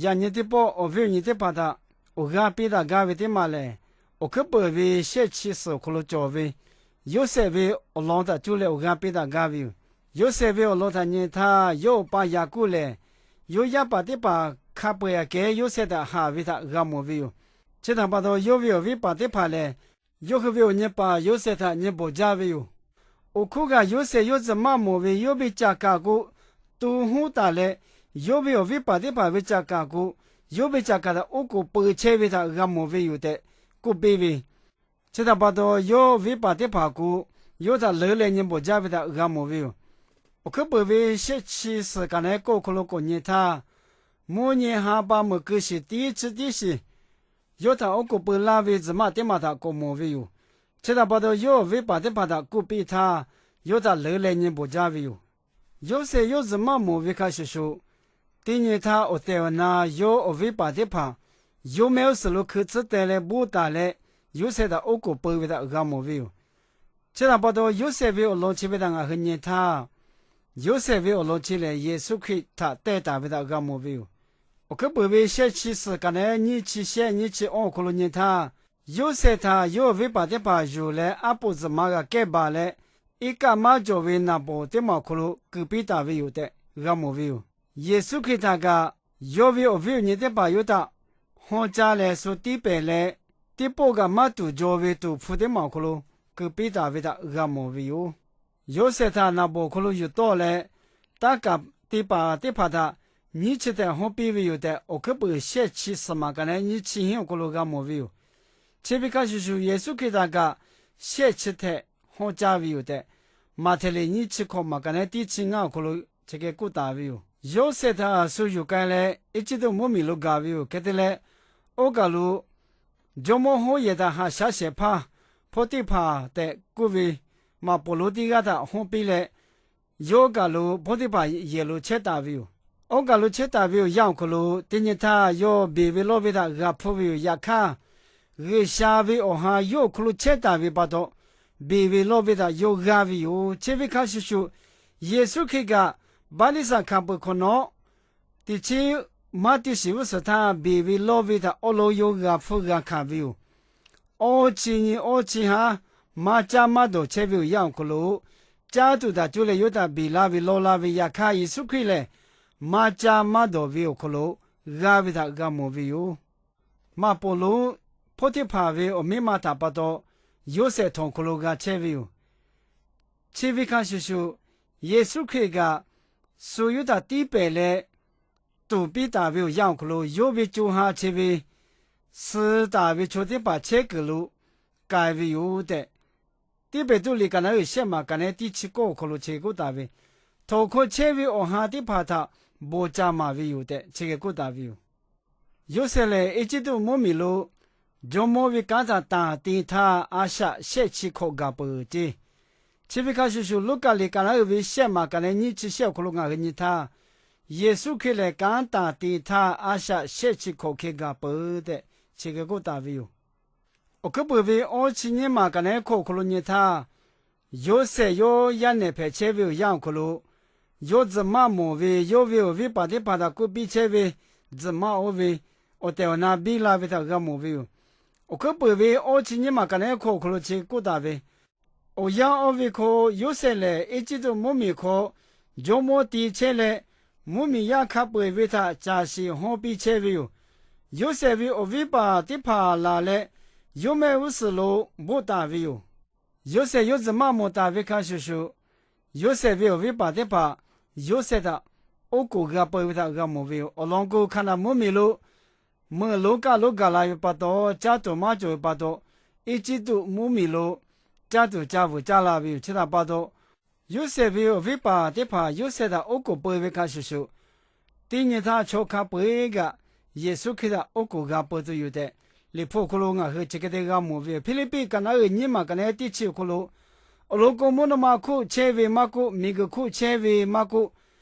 Yaꞈ nyi teˇ pawˆ awˬ viˉ awˬ nyi teˇ hpaˍ htaꞈ awˬ g'aˇ piˇ daꞈ gaˇ ve teˇ maˬ lehˬ, awˬ hkuiˉ peuˍ ve shehˆ chi suhˍ awˬ hk'aw lo cawˬ ve Yoˇsehꞈ ve awˬ lawn htaꞈ cuˇ leh awˬ g'aˇ piˇ daꞈ gaˇ ve yoˬ. Yoˇsehꞈ ve awˬ lawn htaꞈ nyi htaˇ, yawˇ awˬ pa Yaˍkoˆ lehˬ, yawˇ yaˇ paˍ teˇ hpaˍ hk'a peu-eˬ aꞈ kehˉ Yoˇsehꞈ htaꞈ haꞈ ve htaꞈ g'a mawˬ ve yoˬ. Chi htaꞈ pa taw, yawˇ ve awˬ viˉ paˍ teˇ hpaˍ lehˬ, yawˇ hui ve awˬ nyi paˍ Yoˇsehꞈ htaꞈ nyi bawˬ jaˇ ve yoˬ. Awˬ hk'oˆ kaꞈ, Yoˇsehꞈ yawˇ tzuhꞈ maˆ mawˬ ve yawˇ ve caˍ kaˍ k'o, to huˉ taˍ leh, yawˇ ve awˬ viˉ paˍ teˇ hpaˍ ve caˍ kaˍ k'o, yawˇ ve caˍ kaˍ htaꞈ oˉ k'oˍ peu chehˇ ve htaꞈ g'a mawˬ ve yoˬ tehꞈ k'oˆ piˇ ve. Chi htaꞈ pa taw, yawˇ viˉ paˍ teˇ hpaˍ k'o, yawˇ htaꞈ leuˉ leh nyi bawˬ jaˇ ve htaꞈ g'a mawˬ ve yoˬ. Awˬ hkuiˉ peuˍ ve shehˆ chi suhˍ kaꞈ nehˉ k'oˆ awˬ hk'aw lo k'awꞈ nyi htaˇ, mvuhˇ nyi ha pa meuꞈ keu shiˍ tiˉ chi tiˉ shiˍ yawˇ htaꞈ oˉ k'oˍ peu laˇ ve tzuhꞈ maˆ teˇ maˬ htaꞈ k'awꞈ mawˬ ve yoˬ. Chi htaꞈ pa taw, yawˇ awˬ viˉ paˍ teˇ hpaˍ htaꞈ k'oˆ piˇ htaˇ, yawˇ htaꞈ leuˉ leh nyi bawˬ jaˇ ve yoˬ. Yoˇsehꞈ yawˇ tzuhꞈ maˆ mawˬ ve hk'a shuˍ shuˍ, teˇ nyi htaˇ awˬ tehˬ awˬ na yawˇ awˬ viˉ paˍ teˇ hpaˍ yawˇ mehˆ g'uˇ suhˍ lo hkui tcuhˉ teh leh boˇ taˍ leh, Yoˇsehꞈ htaꞈ oˉ k'oˍ peu ve htaꞈ g'a mawˬ ve yoˬ. Chi htaꞈ pa taw, Yoˇsehꞈ ve awˬ lawn chi ve htaꞈ ngaˬ hui nyi htaˇ, Yoˇsehꞈ ve awˬ lawn chi lehˬ, Yeˍsuˆ Hkriꞈ htaꞈ tehˇ taˍ ve htaꞈ g'a mawˬ ve yoˬ. Awˬ hkuiˉ peuˍ ve shehˆ chi suhˍ kaꞈ nehˉ nyiˇ chi shehˆ nyiˇ chi awˇ awˬ hk'aw lo nyi htaˇ, Yoˇsehꞈ htaꞈ yawˇ awˬ viˉ paˍ teˇ hpaˍ yuˬ leh, aˉ poꞈ tzuhꞈ ma g'a kehˉ baˬ leh, iˉ kaˆ maˇ cawˬ ve naˍ bawˍ teˇ maˬ awˬ hk'aw lo kuˬ piˇ taˍ ve yoˬ tehꞈ g'a mawˬ ve yoˬ. Yeˍsuˆ Hkriꞈ htaꞈ kaꞈ, yawˇ ve awˬ viˉ awˬ nyi teˇ hpaˍ yawˇ htaꞈ haw caˇ leh shu tiˉ pehˍ leh, teˇ pawˆ kaꞈ maˇ tuˍ jaw ve tuˍ hpu teˇ maˬ awˬ hk'aw lo kuˬ piˇ taˍ ve htaꞈ g'a mawˬ ve yoˬ. Yoˇsehꞈ htaꞈ naˍ bawˍ awˬ hk'aw lo yuˬ tawˆ leh, taˇ kaˍ te paˍ teˇ hpaˍ htaꞈ nyiˇ chi htehꞈ hawˇ piˇ ve yoˬ tehꞈ, awˬ hkuiˉ peuˍ shehˆ chi suhˍ maˬ kaꞈ nehˉ nyiˇ chi hinˉ awˬ hk'aw lo g'a mawˬ ve yoˬ. Chi ve hk'a shuˍ shuˍ, Yeˍsuˆ Hkriꞈ htaꞈ kaꞈ shehˆ chi htehꞈ hawˇ caˇ ve yoˬ tehꞈ, Maꞈhtehˍ liꞈ nyiˇ chi hkawꞈ maˬ kaꞈ nehˉ teˇ chi ngaˇ awˬ hk'aw lo chi hk'e k'oˆ taˍ ve yoˬ. Yoˇsehꞈ htaꞈ shu yuˬ k'ai leh, Eˇjiˇtuꞈ mvuhˇmiˬ lo gaˬ ve yoˬ. Hk'e te leh, oˇ kaˬ lo jawˇmawˇ hoˉ yehˬ htaꞈ haꞈ shaˉ shehˍ hpaˇ Hpawˇtiˆhpaˍ tehꞈ k'oˆ ve maꞈ poˍ lonˉ teˇ g'aˇ htaꞈ hawˇ piˇ leh, yawˇ kaˬ lo Hpawˇtiˆhpaˍ yehˬ lo chehˇ taˍ ve yoˬ. Oˇ kaˬ lo chehˇ taˍ ve awˬ yanˇ awˬ hk'aw lo, teˇ nyi htaˇ yawˇ beˬ ve lawˇ ve htaꞈ g'a hpfuhˇ ve yoˬ. Yaꞈ hk'aˇ, G'uiˬsha ve awˬ ha yawˇ awˬ hk'aw lo chehˇ taˍ ve pa taw, beˬ ve lawˇ ve htaꞈ yawˇ g'aˇ ve yoˬ. Chi ve hk'a shuˍ shuˍ, Yeˍsuˆ Hkriꞈ kaꞈ baˆtiˆsaˬ hkanˍ peuˬ hk'awꞈ nawˉ, teˇ chi maˇ te shiˍ g'uˇ suhˍ htaˇ, beˬ ve lawˇ ve htaꞈ awˉ lawˉ yawˇ g'a hpfuhˇ g'a hkanˍ ve yoˬ. Awˇ chi nyi awˇ chi haˉ maˇ caˇ maˇ dawˬ chehˇ ve awˬ yanˇ awˬ hk'aw lo, caˇ tuˬ daꞈ cuˇ leh yawˇ htaꞈ beˬ laˇ ve lawˇ laˇ ve. Yaꞈ hk'aˇ, Yeˍsuˆ Hkriꞈ lehˬ maˇ caˇ maˇ dawˬ ve awˬ hk'aw lo g'aˇ ve htaꞈ g'a mawˬ ve yoˬ. Maꞈ poˍ lonˉ Hpawˇtiˆhpaˍ ve awˬ miˇ ma htaꞈ pa taw, Yoˇsehꞈ htawnˍ awˬ hk'aw lo g'a chehˇ ve yoˬ. Chi ve hk'a shuˍ shuˍ, Yeˍsuˆ Hkriꞈ kaꞈ shu yawˇ htaꞈ tiˉ pehˍ leh tuˍ piˇ taˍ ve awˬ yanˇ awˬ hk'aw lo, yawˇ ve co ha chi ve suh taˍ ve chaw teˇ hpaˍ chehˇ kuiˬ lo k'ai ve yoˬ tehꞈ, Tiˇ Peˍtruˆ liꞈ kaꞈ nehˉ uiˍ shehˆ maˬ kaꞈ nehˉ teˇ chi k'awˇ awˬ hk'aw lo chi k'oˆ taˍ ve, htawnˍ hkawˇ chehˇ ve awˬ ha teˇ hpaˍ htaꞈ bawˬ ca maˍ ve yoˬ tehꞈ chi hk'e k'oˆ taˍ ve yoˬ. Yoˇsehꞈ lehˬ, Eˇjiˇtuꞈ mvuhˇmiˬ lo jawˇmawˇ ve kanˉ htaꞈ tanˬ te htaˇ, a shaꞈ shehˆ chi hkawꞈ gaˬ peuˬ ceˇ. Chi ve hk'a shuˍ shuˍ, Luˉkaꞈ liꞈ kaꞈ nehˉ uiˍ ve shehˆ maˬ kaꞈ nehˉ nyiˇ chi shehˆ awˬ hk'aw lo ngaˬ hui nyi htaˇ, Yeˍsuˆ Hkriꞈ lehˬ kanˉ tanˬ te htaˇ, a shaꞈ shehˆ chi hkawꞈ hk'e gaˬ peuˬ tehꞈ chi hk'e k'oˆ taˍ ve yoˬ. Awˬ hkuiˉ peuˍ ve awˇ chi nyiˇ maˬ kaꞈ nehˉ hkawˇ awˬ hk'aw lo nyi htaˇ, Yoˇsehꞈ yawˇ yaˇ nehˬ hpehꞈ chehˇ ve awˬ yanˇ awˬ hk'aw lo, yawˇ tzuhꞈ maˆ mawˬ ve, yawˇ ve awˬ viˉ paˍ teˇ hpaˍ htaꞈ k'oˆ piˇ chehˇ ve tzuhꞈ maˆ oˇ ve awˬ tehˬ awˬ na biˇ la ve htaꞈ g'a mawˬ ve yoˬ. Awˬ hkuiˉ peuˍ ve awˇ chi nyiˇ maˬ kaꞈ nehˉ hkawˇ awˬ hk'aw lo chi k'oˆ taˍ ve, awˬ yanˇ oˇ ve hk'aw, Yoˇsehꞈ lehˬ Eˇjiˇtuꞈ mvuhˇmiˬ hk'aw jawˇmawˇ te chehˇ leh, mvuhˇmiˬ yaˇ hk'a peu-eˬ ve htaꞈ caˍ shiˍ hawˇ piˇ chehˇ ve yoˬ. Yoˇsehꞈ ve awˬ viˉ paˍ teˇ hpaˍ laˬ leh, yawˇ mehˆ g'uˇ suhˍ lo boˆ taˍ ve yoˬ. Yoˇsehꞈ yawˇ tzuhꞈ maˆ mawˬ taˍ ve hk'a shuˍ shuˍ, Yoˇsehꞈ ve awˬ viˉ paˍ teˇ hpaˍ Yoˇsehꞈ htaꞈ oˉ k'oˍ g'a peu ve htaꞈ g'a mawˬ ve yoˬ. Awˬ lawn k'o, Hkaˍnanˍ mvuhˇmiˬ lo meuꞈ lonˉ kaˆ lonˉ gaˬ la ve pa taw, caˇ tuˬ maˇ cawˬ ve pa taw, Eˇjiˇtuꞈ mvuhˇmiˬ lo caˇ tuˬ ca vuiˬ caˇ la ve yoˬ. Chi htaꞈ pa taw, Yoˇsehꞈ ve awˬ viˉ paˍ teˇ hpaˍ Yoˇsehꞈ htaꞈ oˉ k'oˍ peu ve hk'a shuˍ shuˍ, teˇ nyi htaˇ chaw hk'a peu-eˬ kaꞈ Yeˍsuˆ Hkriꞈ htaꞈ oˉ k'oˍ g'a peu tuˬ yoˬ tehꞈ, Liꞈ hpu awˬ hk'aw lo ngaˬ hui chi hk'e te g'a mawˬ ve yoˬ. Hpiˇliˇpiˆ kaꞈ nehˉ uiˍ nyiˇ maˬ kaꞈ nehˉ teˇ chi awˬ hk'aw lo, awˬ lawn k'o, mvuhˇ naw ma hk'oˆ chehˇ ve maˇ k'oˆ, miˬguiˬ hk'oˆ chehˇ ve maˇ k'oˆ,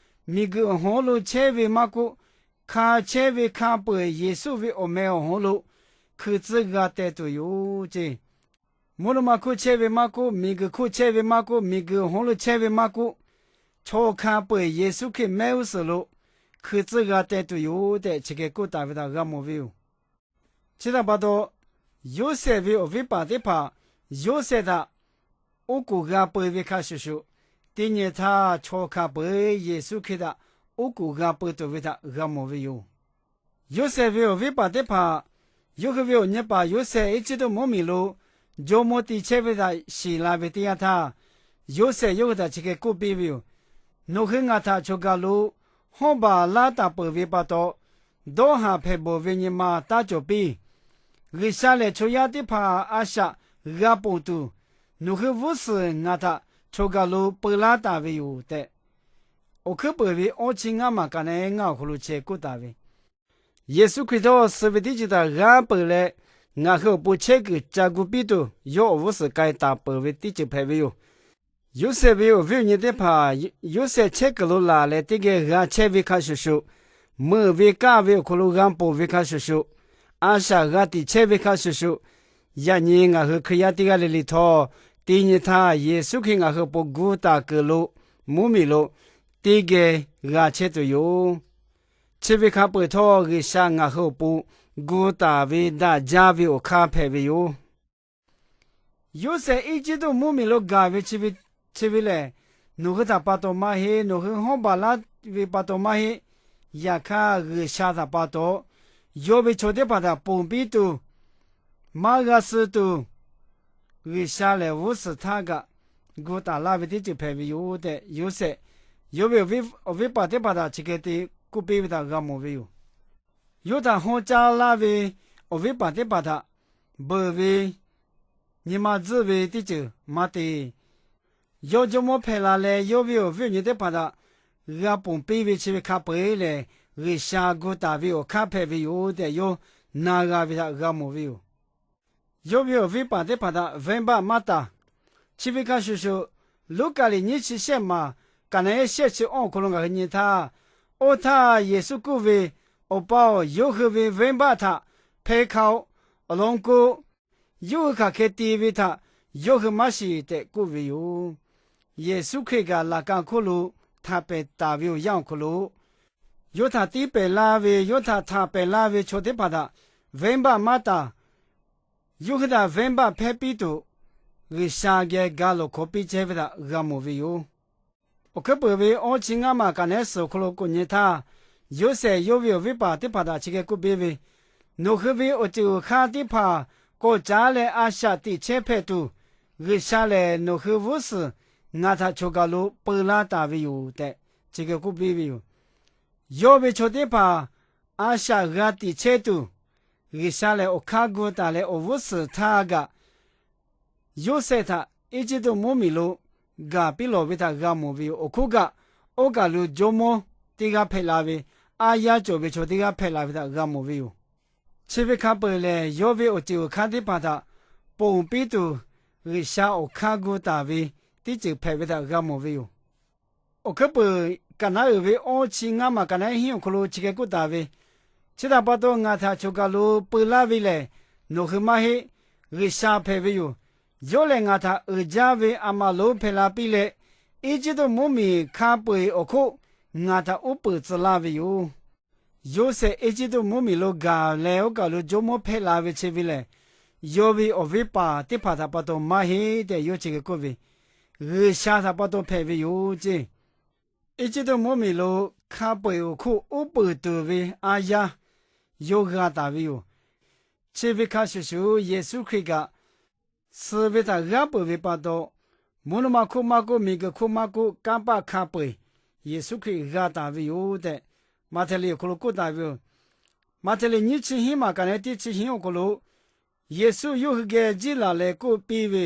miˬguiˬ awˬ hawˉ lo chehˇ ve maˇ k'oˆ, hkanˍ chehˇ ve hkanˍ peuˬ Yeˍsuˆ ve awˬ meh awˬ hawˉ lo hkui tcuhˉ g'a teh tuˬ yoˬ ceˇ. Mvuhˇ naw ma hk'oˆ chehˇ ve maˇ k'oˆ, miˬguiˬ hk'oˆ chehˇ ve maˇ k'oˆ, miˬguiˬ awˬ hawˉ lo chehˇ ve maˇ k'oˆ, chaw hkanˍ peuˬ Yeˍsuˆ Hkriꞈ mehˆ g'uˇ suhˍ lo hkui tcuhˇ g'a teh tuˬ yoˬ tehꞈ chi hk'e k'oˆ taˍ ve htaꞈ g'a mawˬ ve yoˬ. Chi htaꞈ pa taw, Yoˇsehꞈ ve awˬ viˉ paˍ teˇ hpaˍ Yoˇsehꞈ htaꞈ oˉ k'oˍ g'a peu ve hk'a shuˍ shuˍ, teˇ nyi htaˇ chaw hk'a peu-eˬ Yeˍsuˆ Hkriꞈ htaꞈ oˉ k'oˍ g'a peu tuˬ ve htaꞈ g'a mawˬ ve yoˬ. Yoˇsehꞈ ve awˬ viˉ paˍ teˇ hpaˍ, yawˇ hui ve awˬ nyi paˍ Yoˇsehꞈ Eˇjiˇtuꞈ mvuhˇmiˬ lo jawˇmawˇ ti chehˇ ve htaꞈ shiˍ la ve teˇ yanˇ htaˇ, Yoˇsehꞈ yawˇ hui htaꞈ chi hk'e k'oˆ piˇ ve yoˬ. Nawˬ hui ngaˬ htaꞈ choˬ kaˬ lo hawˉ baˬ laˇ taˍ peuˬ ve pa taw, dawˇ haˍ hpehꞈ bawˬ ve nyi ma taˇ cawˬ piˇ. G'uiˬsha lehˬ chaw yaˇ teˇ hpaˍ a shaꞈ g'a ponˬ tuˬ, nawˬ hui g'uˇ suhˍ ngaˬ htaꞈ choˬ kaˬ lo peu laˇ taˍ ve yoˬ tehꞈ, Awˬ hkuiˉ peuˬ ve awˇ chi ngaˇ maˬ kaꞈ na eˉ ngaˇ awˬ hk'aw lo chi k'oˆ taˍ ve, Yeˍsuˆ Hkriꞈ htawˇ suh ve teˇ ceuˬ htaꞈ g'aˇ peuˬ leh, ngaˬ hui awˬ pon chehˇ kuiˬ ca gu piˇ tuˬ yawˇ awˬ g'uˇ suhˍ k'ai taˍ peuˬ ve teˇ ceuˬ hpehꞈ ve yoˬ. Yoˇsehꞈ ve awˬ viˉ awˬ nyi teˇ hpaˍ Yoˇsehꞈ chehˇ kuiˬ lo laˬ leh teˇ geh g'a chehˇ ve hk'a shuˍ shuˍ, meuꞈ ve kaˇ ve awˬ hk'aw lo g'a ponˬ ve hk'a shuˍ shuˍ, a shaꞈ g'a tiꞈ chehˇ ve hk'a shuˍ shuˍ, yaꞈ nyi ngaˬ hui Hkriꞈ yaˇ teˇ g'aˇ le le htawˇ, teˇ nyi htaˇ Yeˍsuˆ Hkriꞈ ngaˬ hui awˬ pon gu taˍ kuiˬ lo mvuhˇmiˬ lo teˇ geh g'a chehˇ tuˬ yoˬ. Chi ve hk'a peu-eˬ htawˇ G'uiˬsha ngaˬ hui awˬ pon gu taˍ ve daꞈ jaˇ ve awˬ hk'aˇ hpehꞈ ve yoˬ. Yoˇsehꞈ Eˇjiˇtuꞈ mvuhˇmiˬ lo gaˬ ve chi ve lehˬ, nawˬ hui htaꞈ pa taw maˇ heˆ, nawˬ hui hawˉ baˬ laˇ ve pa taw maˇ heˆ. Yaꞈ hk'aˇ G'uiˬsha htaꞈ pa taw, yawˇ ve chaw teˇ hpaˍ htaꞈ ponˬ piˇ tuˬ, maˇ g'a suh tuˬ, G'uiˬsha lehˬ g'uˇ suhˍ htaˇ kaꞈ gu taˍ laˇ ve teˇ ceuˬ hpehꞈ ve yoˬ tehꞈ, Yoˇsehꞈ yawˇ ve awˬ viˉ paˍ teˇ hpaˍ htaꞈ chi hk'e te k'oˆ piˇ ve htaꞈ g'a mawˬ ve yoˬ. Yawˇ htaꞈ haw caˇ laˇ ve awˬ viˉ paˍ teˇ hpaˍ htaꞈ beuꞈ ve nyi ma tzuhˆ ve teˇ ceuˬ maˇ te. Yawˇ jawˇmawˇ hpehꞈ la leh, yawˇ ve awˬ viˉ awˬ nyi teˇ hpaˍ htaꞈ g'a ponˬ piˇ ve chi ve hk'a peu-eˬ lehˬ, G'uiˬsha gu taˍ ve awˬ hk'aˇ hpehꞈ ve yoˬ tehꞈ yawˇ na g'a ve htaꞈ g'a mawˬ ve yoˬ. Yawˇ ve awˬ viˉ paˍ teˇ hpaˍ htaꞈ venˇbaˆ maˇ taˍ. Chi ve hk'a shuˍ shuˍ, Luˉkaꞈ liꞈ nyiˇ chi shehˆ maˬ, kaꞈ na eˉ shehˆ chi awˇ awˬ hk'aw lo ngaˬ hui nyi htaˇ, oˇ htaˇ Yeˍsuˆ k'oˆ ve, Awˬ pa-oˬ, yawˇ hui ve venˇbaˆ htaꞈ hpeh hkaoꞈ. Awˬ lawn k'o, yawˇ hui hk'aˬ hk'e te ve htaꞈ yawˇ hui maˇ shiˍ tehꞈ k'oˆ ve yoˬ. Yeˍsuˆ Hkriꞈ kaꞈ laꞈ ka hk'oˆ lo htaꞈ pehˍ taˍ ve awˬ yanˇ awˬ hk'aw lo, yawˇ htaꞈ tiˉ pehˍ laˇ ve, yawˇ htaꞈ htaꞈ pehˍ laˇ ve chaw teˇ hpaˍ htaꞈ venˇbaˆ maˇ taˍ. Yawˇ hui htaꞈ venˇbaˆ hpehˇ piˇ tuˬ, G'uiˬsha geh ga lawˬ hkawꞈ piˇ chehˇ ve htaꞈ g'a mawˬ ve yoˬ. Awˬ hkuiˉ peuˬ ve awˇ chi ngaˇ maˬ kaꞈ na eˉ suhˍ awˬ hk'aw lo k'awꞈ nyi htaˇ, Yoˇsehꞈ yawˇ ve awˬ viˉ paˍ teˇ hpaˍ htaꞈ chi hk'e k'oˆ piˇ ve, Nawˬ hui ve awˬ ceuˬ awˬ hk'aˇ teˇ hpaˍ k'awꞈ caˉ leh a shaꞈ teꞈ chehˇ hpehꞈ tuˬ, G'uiˬsha lehˬ nawˬ hui g'uˇ suhˍ ngaˬ htaꞈ choˬ kaˬ lo peu laˇ taˍ ve yoˬ tehꞈ chi hk'e k'oˆ piˇ ve yoˬ. Yawˇ ve chaw teˇ hpaˍ a shaꞈ g'a tiꞈ chehˇ tuˬ, G'uiˬsha lehˬ awˬ hk'aˇ gu taˍ leh awˬ g'uˇ suhˍ htaˇ kaꞈ Yoˇsehꞈ htaꞈ Eˇjiˇtuꞈ mvuhˇmiˬ lo gaˬ piˇ lawˬ ve htaꞈ g'a mawˬ ve yoˬ. Awˬ hk'oˆ kaꞈ, oˇ kaˬ lo jawˇmawˇ teˇ g'aˇ hpehꞈ la ve, aˉ yaˇ cawˬ ve chaw teˇ g'aˇ hpehꞈ la ve htaꞈ g'a mawˬ ve yoˬ. Chi ve hk'a peu-eˬ lehˬ, yawˇ ve awˬ ceuˬ awˬ hk'aˇ teˇ hpaˍ htaꞈ ponˬ piˇ tuˬ, G'uiˬsha awˬ hk'aˇ gu taˍ ve teˇ ceuˬ hpehꞈ ve htaꞈ g'a mawˬ ve yoˬ. Awˬ hkuiˉ peuˬ, kaꞈ na uiˍ ve awˇ chi ngaˇ maˬ kaꞈ na eˉ hinˉ awˬ hk'aw lo chi hk'e k'oˆ taˍ ve, Chi htaꞈ pa taw ngaˬ htaꞈ choˬ kaˬ lo peu laˇ ve lehˬ, nawˬ hui maˇ heˆ, G'uiˬsha hpehꞈ ve yoˬ. Yawˇ lehˬ ngaˬ htaꞈ uiˍ jaˇ ve a maˍ lonˉ hpehꞈ la piˇ leh, Eˇjiˇtuꞈ mvuhˇmiˬ hk'a peu-eˬ awˬ hk'oˆ ngaˬ htaꞈ uˉ peunˍ tcuh laˇ ve yoˬ. Yoˇsehꞈ Eˇjiˇtuꞈ mvuhˇmiˬ lo gaˬ leh oˇ kaˬ lo jawˇmawˇ hpehꞈ la ve chi ve lehˬ, yawˇ ve awˬ viˉ paˍ teˇ hpaˍ htaꞈ pa taw maˇ heˆ tehꞈ yawˇ chi hk'e k'oˆ ve, G'uiˬsha htaꞈ pa taw hpehꞈ ve yoˬ ceˇ. Eˇjiˇtuꞈ mvuhˇmiˬ lo hk'a peu-eˬ awˬ hk'oˆ uˉ peunˍ tuˬ ve aˉ yaˇ yawˇ g'a taˍ ve yoˬ. Chi ve hk'a shuˍ shuˍ, Yeˍsuˆ Hkriꞈ kaꞈ suh ve htaꞈ g'aˇ peuˬ ve pa taw, mvuhˇ naw ma hk'oˆ maˇ k'oˆ, miˬguiˬ hk'oˆ maˇ k'oˆ, kanˇ paˆ hk'a peu-eˬ Yeˍsuˆ Hkriꞈ g'a taˍ ve yoˬ tehꞈ, Maꞈhtehˍ liꞈ awˬ hk'aw lo k'oˆ taˍ ve yoˬ. Maꞈhtehˍ liꞈ nyiˇ chi hiˉ maˬ kaꞈ na eˉ teˇ chi hiˉ awˬ hk'aw lo, Yeˍsuˆ yawˇ hui geh jiˇ laˬ leh k'oˆ piˇ ve,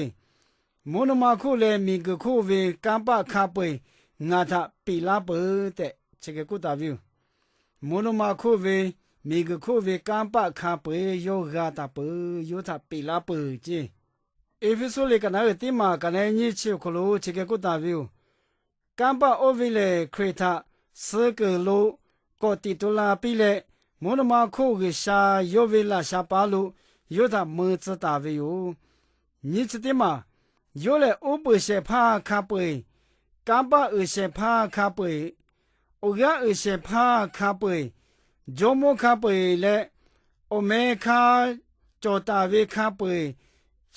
Mvuhˇ naw ma hk'oˆ leh miˬguiˬ hk'oˆ ve kanˇ paˆ hk'a peu-eˬ ngaˬ htaꞈ piˍ laˇ peuˬ tehꞈ chi hk'e k'oˆ taˍ ve yoˬ. Mvuhˇ naw ma hk'oˆ ve, miˬguiˬ hk'oˆ ve kanˇ paˆ hk'a peu-eˬ yawˇ g'a taˍ peuˬ, yawˇ htaꞈ piˍ laˇ peuˬ ceˇ. Eˇfeˇsuꞈ liꞈ kaꞈ na uiˍ teˇ maˬ kaꞈ na eˉ nyiˇ chi awˬ hk'aw lo chi hk'e k'oˆ taˍ ve yoˬ. Kanˇ paˆ oˇ ve lehˬ, Hkriꞈ htaꞈ suh keunˍ lo k'awꞈ tiꞈ tu la piˇ leh, mvuhˇ naw ma hk'oˆ G'uiˬsha yawˇ ve laꞈ sha pa lo yawˇ htaꞈ mui tcuh taˍ ve yoˬ. Nyiˇ chi teˇ maˬ, yawˇ lehˬ uˉ peunˍ shehˍ hpaˇ hk'a peu-eˬ, kanˇ paˆ uiˍ shehˍ hpaˇ hk'a peu-eˬ, awˬ g'aˇ uiˍ shehˍ hpaˇ hk'a peu-eˬ, jawˇmawˇ hk'a peu-eˬ leh, awˬ meh hk'a cawˬ taˍ ve hk'a peu-eˬ,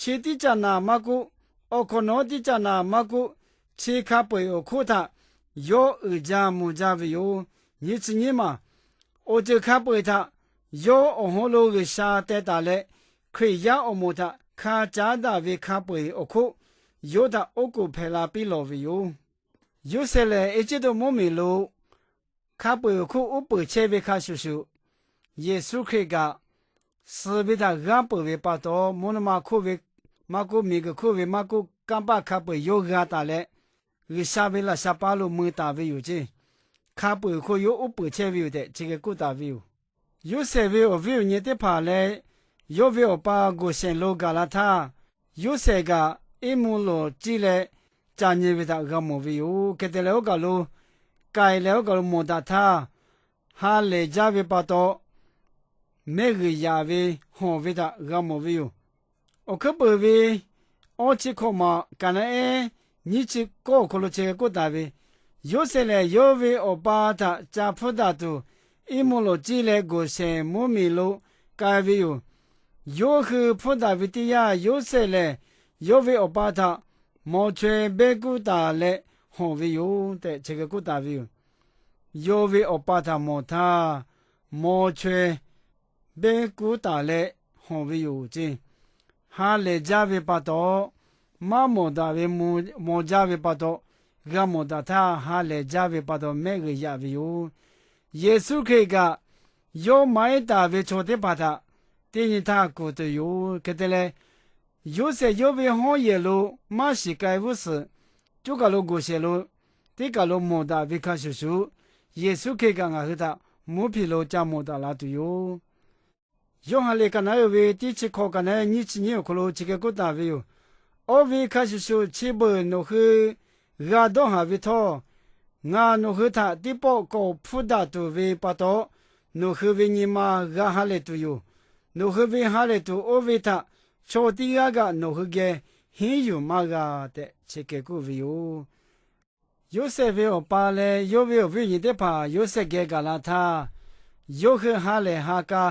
chi tiˉ caˇ naˍ maˇ k'oˆ, awˬ hk'awꞈ nawˉ tiˉ caˇ naˍ maˇ k'oˆ, chi hk'a peu-eˬ awˬ hk'oˆ htaꞈ yawˇ uiˍ jaˇ mvuh jaˇ ve yoˬ. Nyiˇ chi nyiˇ maˬ, awˬ ceuˬ hk'a peu-eˬ htaꞈ yawˇ awˬ hawˉ lo G'uiˬsha teh taˍ leh, Hkriꞈ yaˇ awˬ moˍ htaꞈ hk'a caˉ daꞈ ve hk'a peu-eˬ awˬ hk'oˆ, yawˇ htaꞈ oˉ k'oˍ hpehꞈ la piˇ lawˬ ve yoˬ. Yoˇsehꞈ lehˬ, Eˇjiˇtuꞈ mvuhˇmiˬ lo hk'a peu-eˬ awˬ hk'oˆ uˉ peunˍ chehˇ ve hk'a shuˍ shuˍ, Yeˍsuˆ Hkriꞈ kaꞈ suh ve htaꞈ g'aˇ peuˬ ve pa taw, mvuhˇ naw ma hk'oˆ ve maˇ k'oˆ, miˬguiˬ hk'oˆ ve maˇ k'oˆ, kanˇ paˆ hk'a peu-eˬ yawˇ g'a taˍ leh, G'uiˬsha ve laꞈ sha paˇ lo mui taˍ ve yoˬ ceˇ. Hk'a peu-eˬ awˬ hk'oˆ yawˇ uˉ peunˍ chehˇ ve yoˬ tehꞈ chi hk'e k'oˆ taˍ ve yoˬ. Yoˇsehꞈ ve awˬ viˉ awˬ nyi teˇ hpaˍ leh, yawˇ ve awˬ pa Goˍsehˍ lo gaˬ la htaˇ, Yoˇsehꞈ kaꞈ iˉ mvuhˇ lawˬ ciˇ leh ca nyi ve htaꞈ g'a mawˬ ve yoˬ. Hk'e te leh, oˇ kaˬ lo k'ai leh oˇ kaˬ lo mawˬ daꞈ htaˇ, ha lehˬ jaˇ ve pa taw, mehˆ g'uiˬ yaꞈ ve hawˬ ve htaꞈ g'a mawˬ ve yoˬ. Awˬ hkuiˉ peuˬ ve awˇ chi hkawꞈ maˬ kaꞈ na ehˉ nyiˇ chi kawˆ awˬ hk'aw lo chi hk'e k'oˆ taˍ ve, Yoˇsehꞈ lehˬ, yawˇ ve awˬ pa htaꞈ ca hpfuhˇ daꞈ tuˬ, iˉ mvuhˇ lawˬ ciˇ leh Goˍsehˍ mvuhˇmiˬ lo k'ai ve yoˬ. Yawˇ hui hpfuhˇ daꞈ ve teˇ yanˇ, Yoˇsehꞈ lehˬ, yawˇ ve awˬ pa htaꞈ maw chaweh behˇ kuˉ taˍ leh hawˬ ve yoˬ tehꞈ chi hk'e k'oˆ taˍ ve yoˬ. Yawˇ ve awˬ pa htaꞈ mawˬ htaˇ, maw chaweh behˇ kuˉ taˍ leh hawˬ ve yoˬ ceˇ. Ha lehˬ jaˇ ve pa taw, maˇ mawˬ daꞈ ve maw jaˇ ve pa taw, g'a mawˬ daꞈ htaˇ ha lehˬ jaˇ ve pa taw mehˆ g'uiˬ yaꞈ ve yoˬ. Yeˍsuˆ Hkriꞈ kaꞈ yawˇ maiˉ taˍ ve chaw teˇ hpaˍ htaꞈ teˇ nyi htaˇ kuˬ tuˬ yoˬ. Hk'e te leh, Yoˇsehꞈ yawˇ ve hawˉ yehˬ lo maˇ shiˍ k'ai g'uˇ suhˍ, coˇ kaˬ lo Goˍsehˍ lo teˇ kaˬ lo mawˬ daꞈ ve hk'a shuˍ shuˍ, Yeˍsuˆ Hkriꞈ kaꞈ ngaˬ hui htaꞈ mvuhˇ hpeꞈ lo ca mawˬ daꞈ la tuˬ yoˬ. Yoˇhanˬ liꞈ kaꞈ na uiˍ ve teˇ chi hkawꞈ kaꞈ na nyiˇ chi nyiˇ awˬ hk'aw lo chi hk'e k'oˆ taˍ ve yoˬ. Oˇ ve hk'a shuˍ shuˍ, chi beuꞈ nawˬ hui g'a dawˇ haˍ ve htawˇ, ngaˬ nawˬ hui htaꞈ teˇ pawˆ k'awꞈ hpfuhˇ daꞈ tuˬ ve pa taw, nawˬ hui ve nyi ma g'a ha lehˬ tuˬ yoˬ. Nawˬ hui ve ha lehˬ tuˬ oˇ ve htaꞈ chaw teˇ g'aˇ kaꞈ nawˬ hui geh henˉ yuˬ maˇ g'a tehꞈ chi hk'e k'oˆ ve yoˬ. Yoˇsehꞈ ve awˬ pa leh yawˇ ve awˬ viˉ awˬ nyi teˇ hpaˍ Yoˇsehꞈ geh gaˬ la htaˇ, yawˇ hui ha lehˬ ha k'a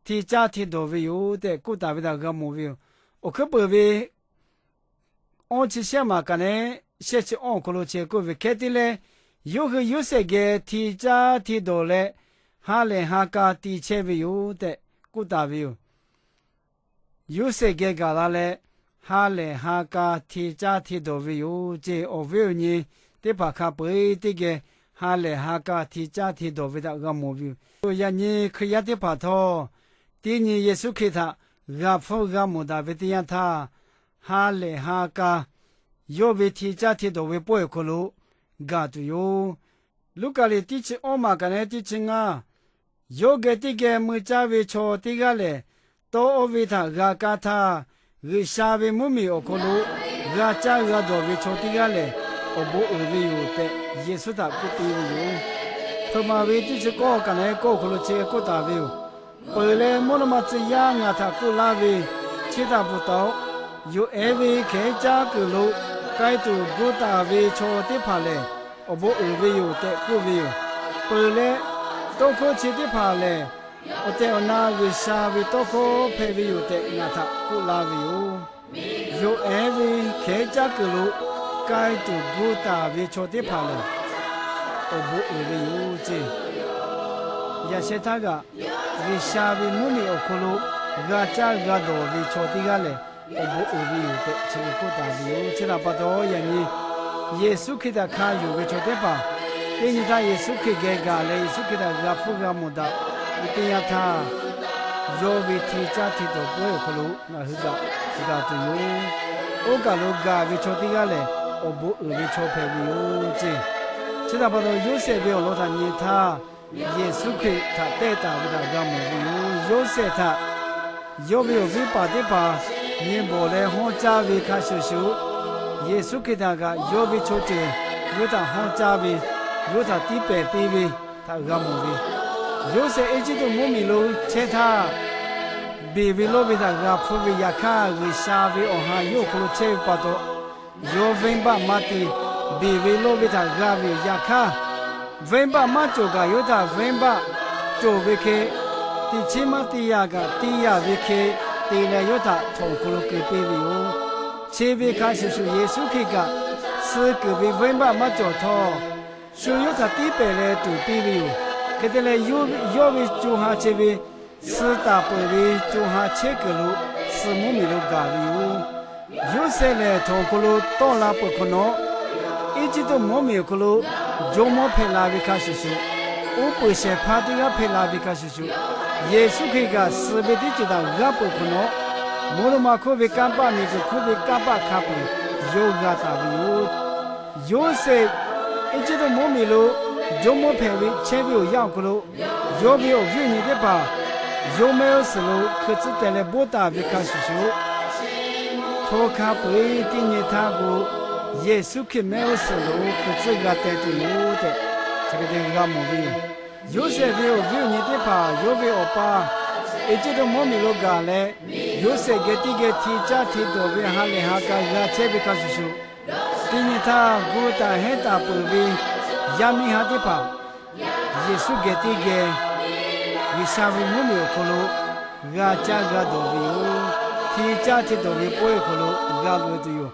hti caˇ hti dawˬ ve yoˬ tehꞈ k'oˆ taˍ ve htaꞈ g'a mawˬ ve yoˬ. Awˬ hkuiˉ peuˬ ve awˇ chi shehˆ maˬ kaꞈ na ehˉ shehˆ chi awˇ awˬ hk'aw lo chi k'oˆ ve, Hk'e te leh, yawˇ hui Yoˇsehꞈ geh hti caˇ hti dawˬ leh, ha lehˬ ha k'a ti chehˇ ve yoˬ tehꞈ k'oˆ taˍ ve yoˬ. Yoˇsehꞈ geh gaˬ la leh, ha lehˬ ha k'a hti caˇ hti dawˬ ve yoˬ ceˇ. Awˬ viˉ awˬ nyi teˇ hpaˍ hk'a peu-eˬ teˇ geh ha lehˬ ha k'a hti caˇ hti dawˬ ve htaꞈ g'a mawˬ ve yoˬ. Yaꞈ nyi Hkriꞈ yaˇ teˇ hpaˍ htawˇ, teˇ nyi Yeˍsuˆ Hkriꞈ htaꞈ g'a hpfuhˇ g'a mawˬ daꞈ ve teˇ yanˇ htaˇ, ha lehˬ ha k'a yawˇ ve hti caˇ hti dawˬ ve pawehˇ awˬ hk'aw lo gaˬ tuˬ yoˬ. Luˉkaꞈ liꞈ teˇ chi awˇ maˬ kaꞈ na ehˉ teˇ chi ngaˇ, yawˇ geh teˇ geh mui caˇ ve chaw teˇ g'aˇ lehˬ, tawˇ oˇ ve htaꞈ g'a kaˇ htaˇ, G'uiˬsha ve mvuhˇmiˬ awˬ hk'aw lo g'a caˇ g'a dawˬ ve chaw teˇ g'aˇ lehˬ, awˬ bon uiˍ ve yoˬ tehꞈ Yeˍsuˆ htaꞈ k'oˆ piˇ ve yoˬ. Hpeuꞈ maˍ ve teˇ chi kawˆ kaꞈ na ehˉ kawˆ awˬ hk'aw lo chi hk'e k'oˆ taˍ ve yoˬ. Peuˬ leh mvuhˇ naw ma tcuh yaˇ ngaˬ htaꞈ k'oˆ laˇ ve, chi htaꞈ pfuhˍ taˍ-oꞈ. Yonˍ ehˉ ve hkehˉ caˉ kuiˬ lo k'ai tuˬ gu taˍ ve chaw teˇ hpaˍ lehˬ, awˬ bon uiˍ ve yoˬ tehꞈ k'oˆ ve yoˬ. Peuˬ leh, tawˇ hkawˇ chi teˇ hpaˍ lehˬ, awˬ tehˬ awˬ na G'uiˬsha ve tawˇ hkawˇ hpehꞈ ve yoˬ tehꞈ ngaˬ htaꞈ k'oˆ laˇ ve yoˬ. Yonˍ ehˉ ve hkehˉ caˉ kuiˬ lo k'ai tuˬ gu taˍ ve chaw teˇ hpaˍ lehˬ, awˬ bon uiˍ ve yoˬ ceˇ. Yaꞈ sheh htaˇ kaꞈ, G'uiˬsha ve mvuhˇmiˬ awˬ hk'aw lo g'a caˇ g'a dawˬ ve chaw teˇ g'aˇ lehˬ, awˬ bon uiˍ ve yoˬ tehꞈ chi hk'e k'oˆ taˍ ve yoˬ. Chi htaꞈ pa taw, yaꞈ nyi Yeˍsuˆ Hkriꞈ htaꞈ hkanˍ yuˬ ve chaw teˇ hpaˍ, teˇ nyi htaˇ Yeˍsuˆ Hkriꞈ geh gaˬ leh Yeˍsuˆ Hkriꞈ htaꞈ g'a hpfuhˇ g'a mawˬ daꞈ ve teˇ yanˇ htaˇ, yawˇ ve hti caˇ hti dawˬ pawehˇ awˬ hk'aw lo ngaˬ hui kaꞈ gaˬ tuˬ yoˬ. Oˇ kaˬ lo gaˬ ve chaw teˇ g'aˇ lehˬ, awˬ bon uiˍ ve chaw hpehꞈ ve yoˬ ceˇ. Chi htaꞈ pa taw, Yoˇsehꞈ ve awˬ lawn htaꞈ nyi htaˇ, Yeˍsuˆ Hkriꞈ htaꞈ tehˇ taˍ ve htaꞈ g'a mawˬ ve yoˬ. Yoˇsehꞈ htaꞈ yawˇ ve awˬ viˉ paˍ teˇ hpaˍ nyi bawˬ leh hawˇ caˇ ve hk'a shuˍ shuˍ, Yeˍsuˆ Hkriꞈ htaꞈ kaꞈ yawˇ ve chaw ceuˬ yawˇ htaꞈ hawˇ caˇ ve, yawˇ htaꞈ tiˇ pehˍ piˇ ve htaꞈ g'a mawˬ ve. Yoˇsehꞈ Eˇjiˇtuꞈ mvuhˇmiˬ lo chehˇ htaˇ, beˬ ve lawˇ ve htaꞈ g'a hpfuhˇ ve, yaꞈ hk'aˇ G'uiˬsha ve awˬ ha yawˇ awˬ hk'aw lo chehˇ ve pa taw, yawˇ venˇbaˆ maˇ te. Beˬ ve lawˇ ve htaꞈ g'a ve yoˬ. Yaꞈ hk'aˇ, Venˇbaˆ maˇ cawˬ gaˬ yawˇ htaꞈ venˇbaˆ cawˬ ve hk'e, teꞈ chiˉ maˇ te yaˇ kaꞈ te yaˇ ve hk'e te leh yawˇ htaꞈ htawnˍ hk'aw lo keu piˇ ve yoˬ. Chi ve hk'a shuˍ shuˍ Yeˍsuˆ Hkriꞈ kaꞈ suh kuiˬ ve venˇbaˆ maˇ cawˬ htawˇ, shu yawˇ htaꞈ tiˉ pehˍ leh tuˍ piˇ ve yoˬ. Hk'e te leh, yawˇ ve co ha chi ve suh taˍ peuˬ ve co ha chehˇ kuiˬ lo suh mvuhˇmiˬ lo gaˬ ve yoˬ. Yoˇsehꞈ lehˬ, htawnˍ hk'aw lo tawˆ la peuˬ hk'awꞈ nawˉ, Eˇjiˇtuꞈ mvuhˇmiˬ awˬ hk'aw lo jawˇmawˇ hpehꞈ la ve hk'a shuˍ shuˍ, oˇ peuˬ shehˍ hpaˇ teˇ g'aˇ hpehꞈ la ve hk'a shuˍ shuˍ, Yeˍsuˆ Hkriꞈ kaꞈ suh ve teˇ ceuˬ htaꞈ g'aˇ peuˬ hk'awꞈ nawˉ, mvuhˇ naw ma hk'oˆ ve kanˇ paˆ, miˬguiˬ hk'oˆ ve kanˇ paˆ hk'a peuˬ yawˇ g'a taˍ ve yoˬ. Yoˇsehꞈ Eˇjiˇtuꞈ mvuhˇmiˬ lo jawˇmawˇ hpehꞈ ve chehˇ ve awˬ yanˇ awˬ hk'aw lo, yawˇ ve awˬ viˉ awˬ nyi teˇ hpaˍ yawˇ mehˆ g'uˇ suhˍ lo hkui tcuhˉ teh leh bawˆ taˍ ve hk'a shuˍ shuˍ, htawˇ hk'a peu-eˬ teˇ nyi htaˇ k'o, Yeˍsuˆ Hkriꞈ mehˆ g'uˇ suhˍ lo hkui tcuhˉ g'a teh tuˬ yoˬ tehꞈ, chi hk'e te g'a mawˬ ve yoˬ. Yoˇsehꞈ ve awˬ viˉ awˬ nyi teˇ hpaˍ yawˇ ve awˬ pa Eˇjiˇtuꞈ mvuhˇmiˬ lo gaˬ leh, Yoˇsehꞈ geh teˇ geh hti caˇ hti dawˬ ve ha lehˬ ha k'a g'a chehˇ ve hk'a shuˍ shuˍ, teˇ nyi htaˇ gu taˍ hehnˇ taˍ peuˬ ve yaˇ miˇ haˉ teˇ hpaˍ Yeˍsuˆ geh teˇ geh G'uiˬsha ve mvuhˇmiˬ awˬ hk'aw lo g'a caˇ g'a dawˬ ve yoˬ. Hti caˇ hti dawˬ ve pawehˇ awˬ hk'aw lo g'a loꞈ-e tuˬ yoˬ.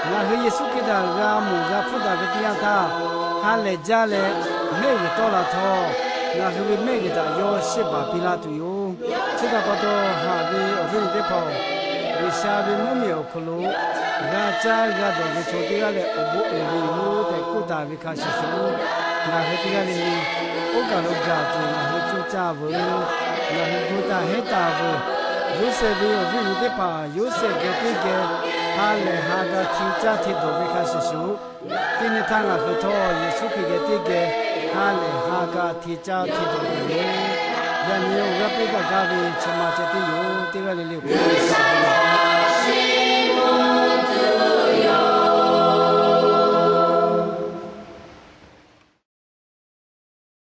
Ngaˬ hui Yeˍsuˆ Hkriꞈ htaꞈ g'a mawˬ g'a hpfuhˇ taˍ ve teˇ yanˇ htaˇ, ha lehˬ jaˇ leh mehˆ g'uiˬ tawˆ la htawˇ, ngaˬ hui ve mehˆ g'uiˬ htaꞈ yawˇ shehˆ baˬ piˇ laˇ tuˬ yoˬ. Chi htaꞈ pa taw, haꞈ ve awˬ viˉ awˬ nyi teˇ hpaˍ-oˬ, G'uiˬsha ve mvuhˇmiˬ awˬ hk'aw lo g'a caˇ g'a dawˬ ve chaw teˇ g'aˇ leh awˬ bon uiˍ ve yoˬ tehꞈ k'oˆ taˍ ve hk'a shuˍ shuˍ, ngaˬ hui teˇ g'aˇ le le oˇ kaˬ lo gaˬ tuˬ ngaˬ hui coˇ caˇ veuˬ. Ngaˬ hui gu taˍ hehnˇ taˍ veuˬ. Yoˇsehꞈ ve awˬ viˉ awˬ nyi teˇ hpaˍ Yoˇsehꞈ geh teˇ geh ha lehˬ ha g'a hti caˇ hti dawˬ ve hk'a shuˍ shuˍ, teˇ nyi htaˇ ngaˬ hui htawˇ Yeˍsuˆ Hkriꞈ geh teˇ geh ha lehˬ ha g'a hti caˇ hti dawˬ tuˬ yoˬ. Yaꞈ nyi awˬ g'aˇ piˇ daꞈ gaˇ ve chi ma ceh tiˉ yoˬ. Teˇ g'aˇ le le awˬ hk'aw